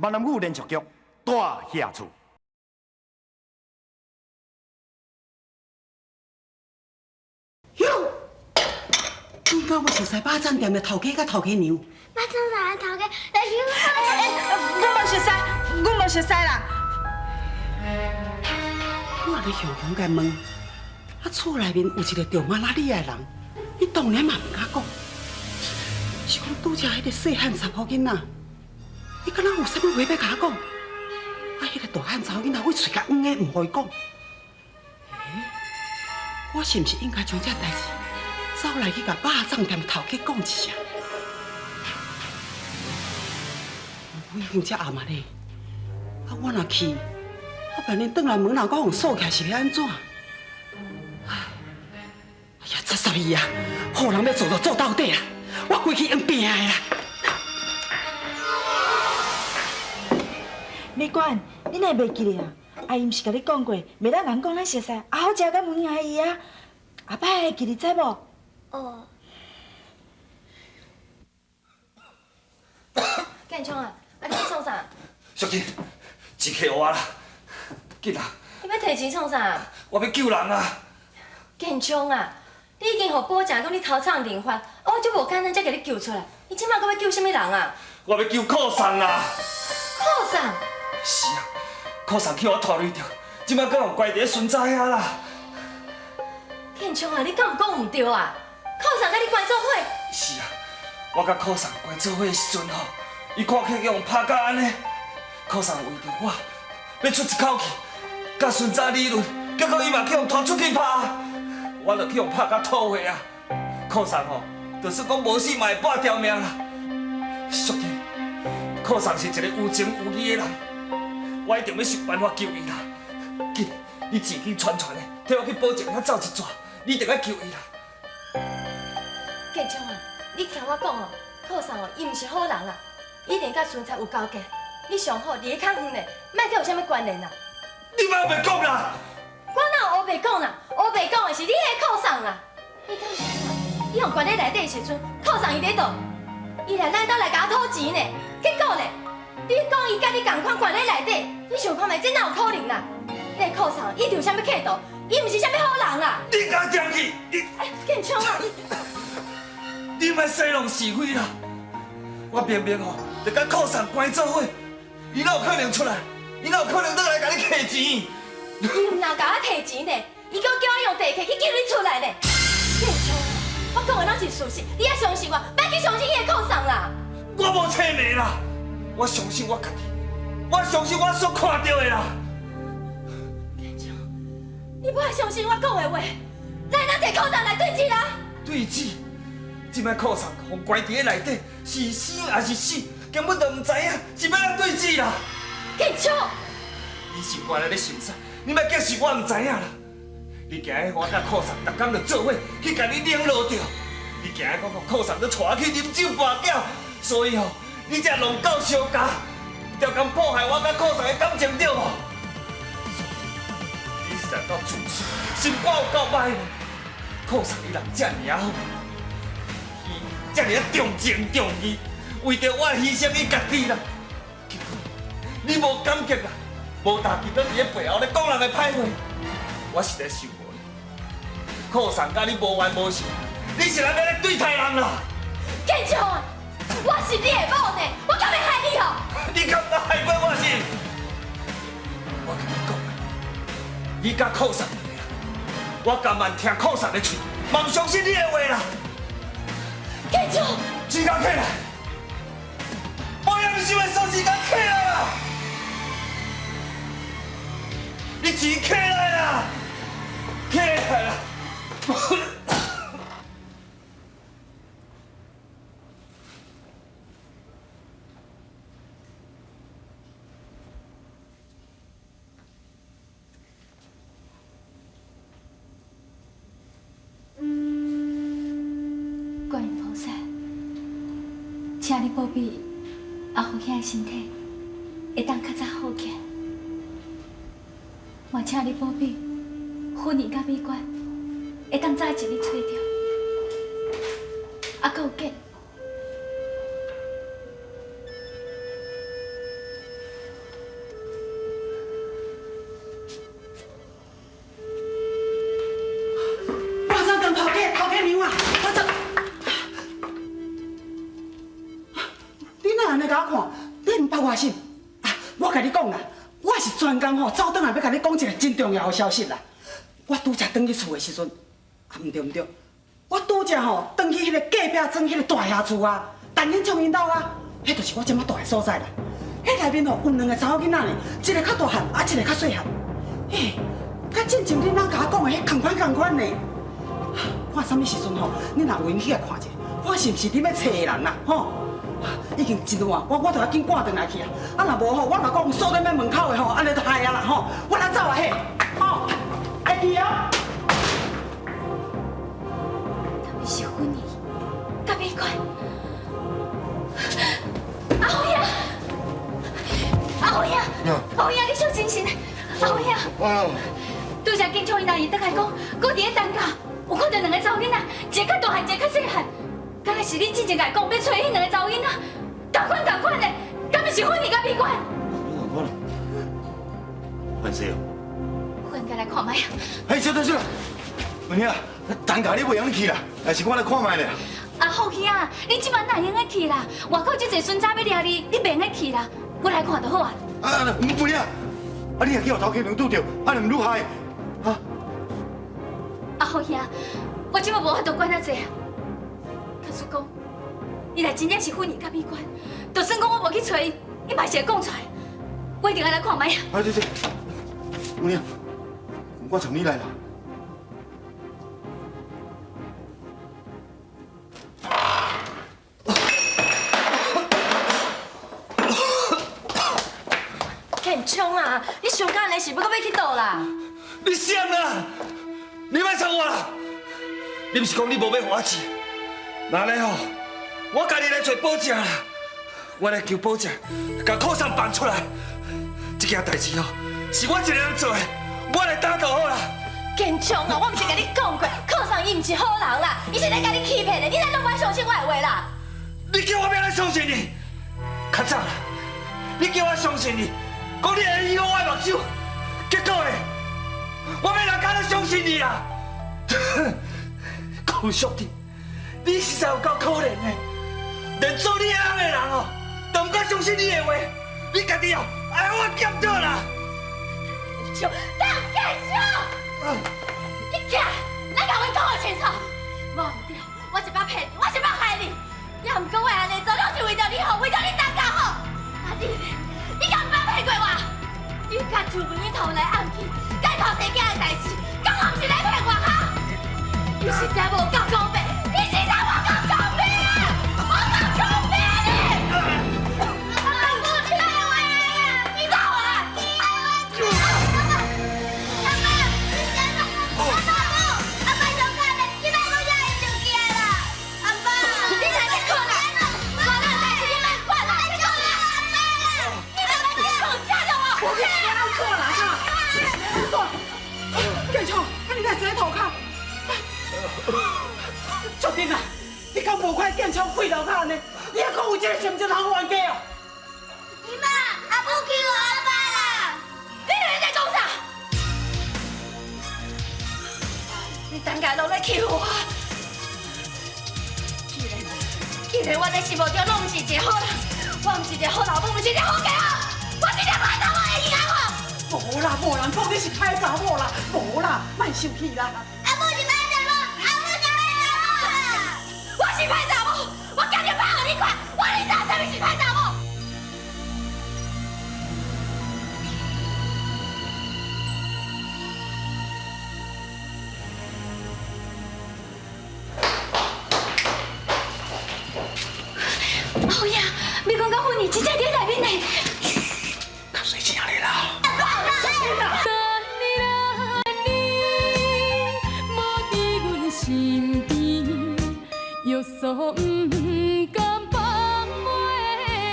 闽南语连续剧《大侠厝》。哟，你敢有熟似肉粽店的头家佮头家娘？肉粽店的头家，来我无熟似，我无熟似啦。我咧雄雄共问，啊厝内面有一个著马拉里亚的人，你当然嘛毋敢讲。是讲拄才彼个细汉查某囡仔，伊敢若有啥物话欲共我讲？啊，彼个大汉查某囡仔为喙较黄的，毋予伊讲。欸，我是毋是应该将这代志走来去共肉粽店头家讲一声？我已经遮暗啊咧，啊我若去，啊万一转来门若阁予锁起来是欲按怎？哎呀，杂死伊啊！好人欲做就做到底啊！我规气用拼的啦！美娟，你哪会袂记得啊？阿姨毋是共你讲过，袂当共人讲咱熟似阿好食佮文阿姨啊？后摆会记得知无？哦。建昌啊，啊你欲创啥？淑珍，钱摕予我啦，紧啦！你欲提钱创啥？我欲救人啊！建昌啊，你已经予保证讲你偷藏认罚，我足无简单才共你救出来，你这马阁欲救啥物人啊？我欲救寇桑啊！寇桑？是啊，寇桑去予我拖累著，这马阁予关伫孙仔遐啦。建昌啊，你敢有讲毋对啊？寇桑佮你关做伙？是啊，我佮寇桑关做伙的时阵吼，伊看起予人拍甲按呢，寇桑为著我欲出一口气，佮孙仔理论，结果伊嘛去予拖出去拍，我就去予拍甲吐血啊！寇桑吼，就算讲无死嘛会半条命啦。淑珍，寇桑是一个有情有义的人，我一定欲想办法救伊啦。紧，你钱紧传传的，替我去保证遐走一逝，你一定爱救伊啦。建昌啊，你听我讲哦，寇桑哦，伊毋是好人啦，一定佮孙才有勾结。你上好离较远咧，莫去有啥物关联啦。你莫乌白讲啦！我哪有乌白讲啦？乌白讲的是你彼个寇桑啦。你敢毋知影？你予关咧内底的时阵，寇桑伊伫佗？伊来咱兜来共我讨钱呢。结果咧，你讲伊佮你仝款关咧内底，你想看觅这哪有可能啦？彼个寇桑一定有啥物企图，伊毋是啥物好人啦。你共我停去！你哎，建昌啊！你莫说弄是非啦！我明明吼，就佮寇桑关做伙，伊哪有可能出来？伊哪有可能倒来共你提钱？伊毋若共我提钱呢，伊阁叫我用地契去救你出来呢。建昌，我讲的拢是事实，你爱相信我，莫去相信彼个寇桑啦。我无揣迷啦，我相信我家己，我相信我所看到的啦。建昌，你无爱相信我讲的话，来，咱提寇桑来对质啦。对质？这摆寇桑予关伫咧内底，是生抑是死，根本就毋知影，是欲按怎对质啦？建昌，你心肝内咧想啥？你莫假是我毋知影啦！你惊我佮寇桑逐工就做伙去共你冷落著？你惊讲吼寇桑阁带我去啉酒跋筊，所以吼你才弄到相加，才敢破坏我佮寇桑的感情对无？你实在够自私，心肝有够歹。寇桑伊人遮尔仔好，伊遮尔仔重情重义，为著我牺牲伊家己啦。结果你无感激啦，无代志阁伫咧背后咧讲人的歹话，我实在受无了。寇桑佮你无冤无仇，你是来欲咧对待人啦？建昌啊，我是你的某呢，我敢会害你哦？你敢捌害过我是？我共你讲，你佮寇桑两个人，我甘愿听寇桑的喙，嘛毋相信你的话啦。建昌，钱共起来，保险箱的锁匙共起来啦！你钱起来啦，起来啦！观音菩萨，请你保庇阿福兄的身体会当较早好起来，嘛请你保庇芬妮佮美娟会当早一日揣著，啊，阁有见。我心。啊，我共你讲啦，我是專工吼走轉來欲共你講一个真重要的消息啦。我拄才轉去厝的時陣，啊，毋對毋對，我拄才吼轉去彼个隔壁庄彼个大爺厝啊，陳英聰𪜶兜啊，彼就是我這馬蹛的所在啦。彼內面吼有兩个查某囡仔呢，一个較大漢，啊一个較細漢。嘿，佮進前恁翁共我講的彼仝款仝款呢。看啥物時陣吼，你若有閒去共看一下，看是毋是你欲揣的人啦，吼。已經真晚，我著愛緊趕轉來去啊！啊，若無吼，我若講鎖佇門口的吼，按呢就害啊啦吼！我來走啊嘿，吼，會記哦。敢會是芬兒，佮美娟？阿輝啊，阿輝啊，阿輝啊，你小精神！阿輝啊，拄才建聰𪜶兜伊轉來講，講佇咧擔架有看著兩个查某囡仔，一个較大漢，一个較細漢，敢若是你之前共伊講欲揣彼兩个查某囡仔，仝款仝款的，敢毋是芬兒佮美娟？我范西哦，我應該來看覓啊！嘿，小等小等，文兄，擔架你袂用去啦，還是我來看覓咧。阿福兄，你這擺哪會用得去啦？外口這濟巡查欲掠你，你袂用得去啦。我來看就好啊。啊，文兄，啊你若去予頭家娘拄著，啊毋愈害，哈？阿福兄，我這擺無法度管遐濟啊。假使講，伊若真正是芬兒佮美娟，就算講我無去揣伊，伊嘛是會講出來。我一定愛來看覓啊！啊對對，文兄，我從你來啦。建聰啊，你想到按呢是欲閣欲去佗啦？你啥啦？你莫吵我啦！你毋是講你無欲予我錢？那呢吼，我家己來揣保證啦。我來求保證，共苦送放出來。這件代誌吼，是我一个人做的，我來擔就好啦。建聰啊，我毋是共你講過，苦送伊毋是好人啦，伊是咧共你欺騙的，你哪攏無相信我的話啦？你叫我欲按怎相信你？較早啦，你叫我相信你，講你會醫好我的目睭，結果呢，我欲按怎相信你啦？高淑娣，你實在有夠可憐的，連做你翁的人哦，都毋敢相信你的話，你家己哦，愛我檢討啦。建聰，陳建聰，你起來，咱共阮講予清楚。無毋對，我一擺騙你，我一擺害你，也毋過我按呢做，攏是為著你好，為著你大家好。啊你咧，你敢毋捌騙過我？你共周文英偷來暗去，共偷生囝的代誌，敢毋是咧騙我哈？你實在無夠公平，你實在無夠公平，無夠公平你！阿母，你來我來啊！你走啊！阿爸，阿爸，阿爸上課咧，你莫閣惹伊生氣啦！阿爸，你來去睏啦！無咱的代誌你莫管啦，去睏啦！阿爸，你莫來去睏，聽著無？我去安怎啦？哈？安怎？建聰，啊你哪會坐佇塗跤？淑珍啊，你敢無看建聰跪樓跤按呢？你猶閣有這个心情通冤家哦？姨媽，阿母欺負阿爸啦！你兩个在講啥？你等下攏咧欺負我！既然我佇心目中攏毋是一个好人，我毋是一個好老母，毋是一個好家伙，我是一个歹查某會用無？無啦，無人講你是歹查某啦，無啦，莫生氣啦。阿母是歹查某，阿母是歹查某啦！我是歹查某，我今日拍予你看，我你知啥物是歹查某？阿辉啊，美娟佮芬兒真正佇內面呢。較細聲咧啦。等你來年，無佇阮身邊，約束毋甘放袂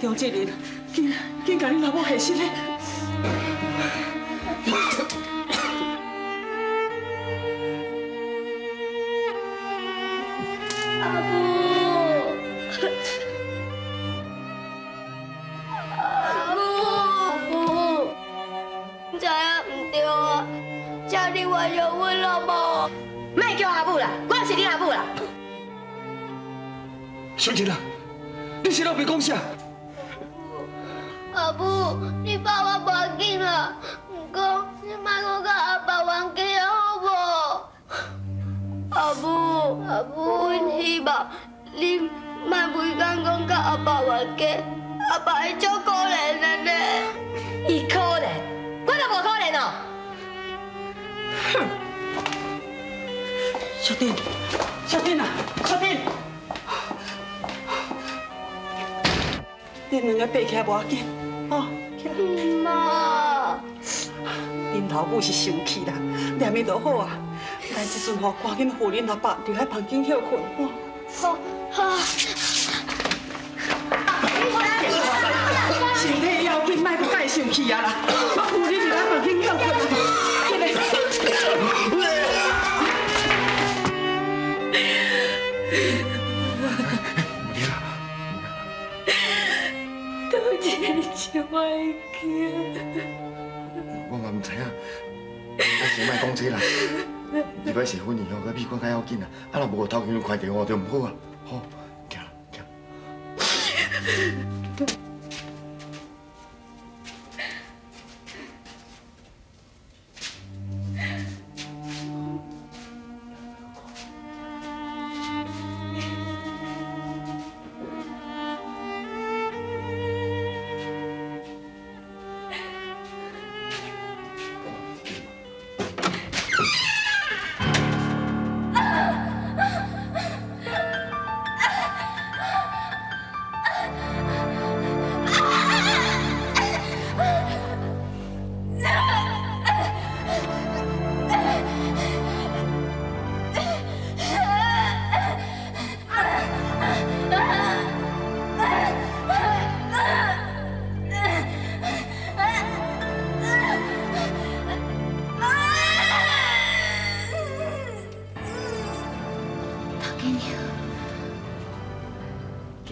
场责任，紧紧共恁老母核实咧。阿母，阿母，阿母，知影毋对啊，请你原谅阮老母。莫叫阿母啦，我毋是你阿母啦。小珍啊，你是老爸讲啥？阿母，你放我无要紧啦，毋过你莫阁佮阿爸冤家好无？阿母，阿母，阮希望你莫规工讲佮阿爸冤家，阿爸会足可怜的呢。伊可怜，我都无可怜哦。哼！小弟，小弟啊，小弟，恁两个爬起来无要紧，哦，起来。妈，恁老母是生气啦，念伊就好啊。咱这阵吼，赶紧扶恁阿爸入来房间歇睏，吼。好，好。身体要紧，莫阁佮伊生气啊啦！我扶你入来房间歇睏，起来。都一个是我的囝。我嘛毋知影，我先莫讲这啦。礼拜四婚宴吼，佮美冠较要紧啊，啊若无头家看著吼就毋好啊。好，行啦，行。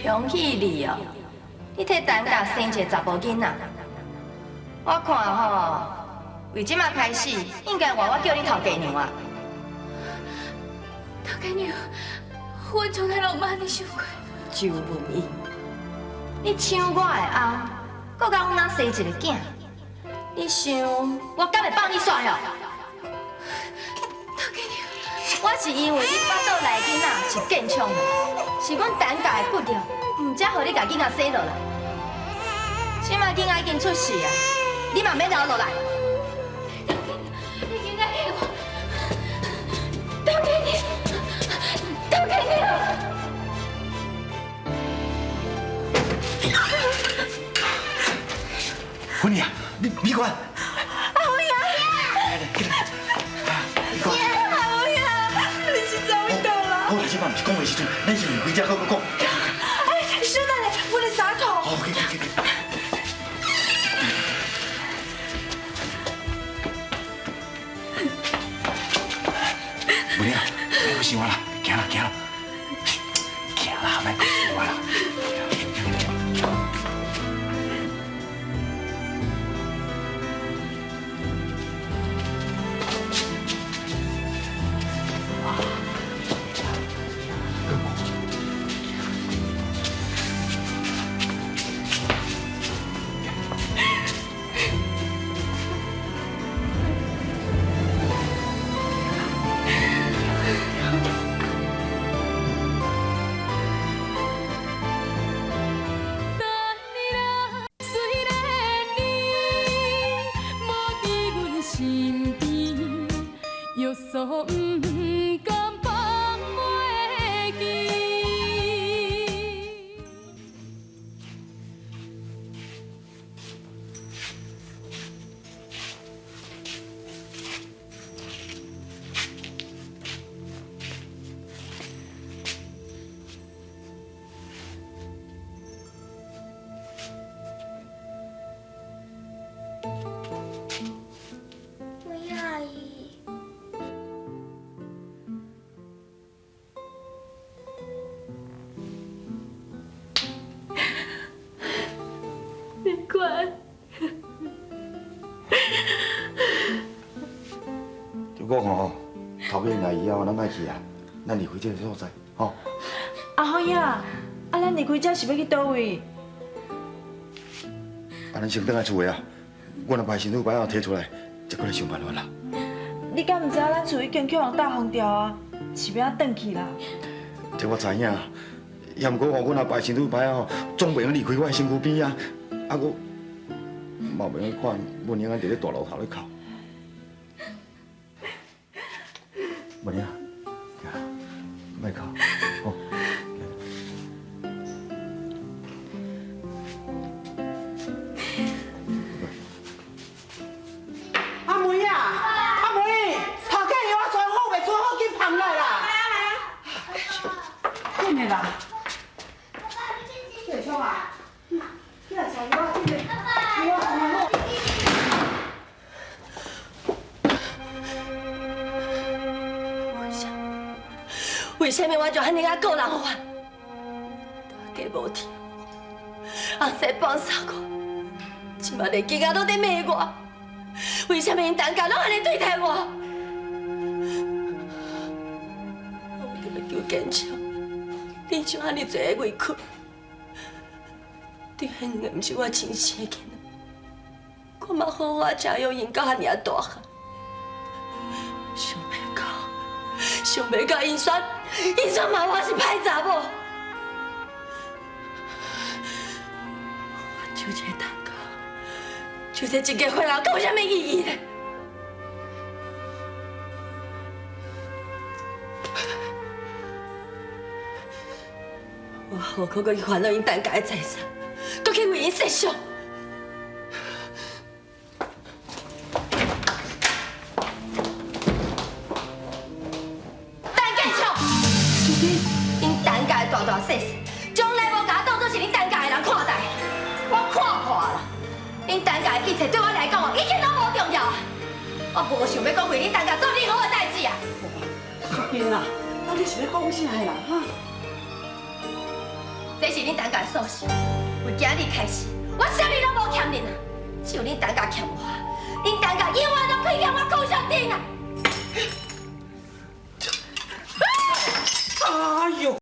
恭喜你哦！你替陈家生一个查埔囡仔，我看吼，为这马开始，应该换我叫你头家娘啊。头家娘，我从来拢毋按呢想过。周文英，你抢我的翁，阁共阮翁生一个囝，你想我敢会放你煞哟？头家娘，我是因为你腹肚内囡仔是健康的，是阮陈家的骨肉，毋才予你共囡仔生落来。这马囡仔已经出世啊，你嘛免留落来。你囡仔给我，头家娘，头家娘。婚礼啊，美美冠。阿辉啊！来来，起来。美冠。阿辉啊，你是怎么到啦？好啦，这摆毋是讲话时阵，咱先回家阁阁讲。哎，稍等下，我的衫裤。好，去去去去。文玲，莫阁想我啦，行啦行啦，行啦，莫阁想我啦。以後咱莫去啊，咱離開這个所在，吼。阿輝仔，啊，咱離開這是欲去佗位？啊，咱先轉來厝的啊，我若把身軀牌仔提出來，才閣來想辦法啦。你敢毋知影咱厝已經予人搭封掉啊？是欲按轉去啦？這我知影，也毋過吼，阮阿爸身軀歹吼，總袂用離開我的身軀邊啊。啊，我嘛袂用看文英仔佇咧大路頭咧哭。文英，莫哭，吼。阿梅啊，阿梅，頭家藥仔裝好袂？裝好緊放來啦！緊的啦！這個啊，你來食藥啊，這個藥仔裝好。為啥物我就按呢仔顧人法？大家無聽，翁婿放殺我，這馬連囡仔攏佇罵我。為啥物𪜶陳家攏按呢對待我？我為著欲求堅強，忍受按呢濟的委屈，對彼兩个毋是我親生的囡仔，我嘛好好教育𪜶到按呢仔大漢，想袂到，想袂到𪜶煞，𪜶煞罵我是歹查某。我就這個蛋糕，就這一結婚後，閣有啥物意義呢？我何苦閣去煩惱𪜶陳家的財產，閣去為𪜶設想？陳建昌，𪜶陳家的大大細細，從來無共我當作是恁陳家的人看待，我看破啦。恁陳家的一切對我來講哦，一切攏無重要啊！我無想欲閣為恁陳家做任何的代誌啊！淑萍啊，到底是咧講啥啦？哈？這是恁陳家的鎖匙，由今日開始，我啥物攏無欠恁啊，只有恁陳家欠我，恁陳家永遠攏虧欠我顧淑珍啊！哎呦！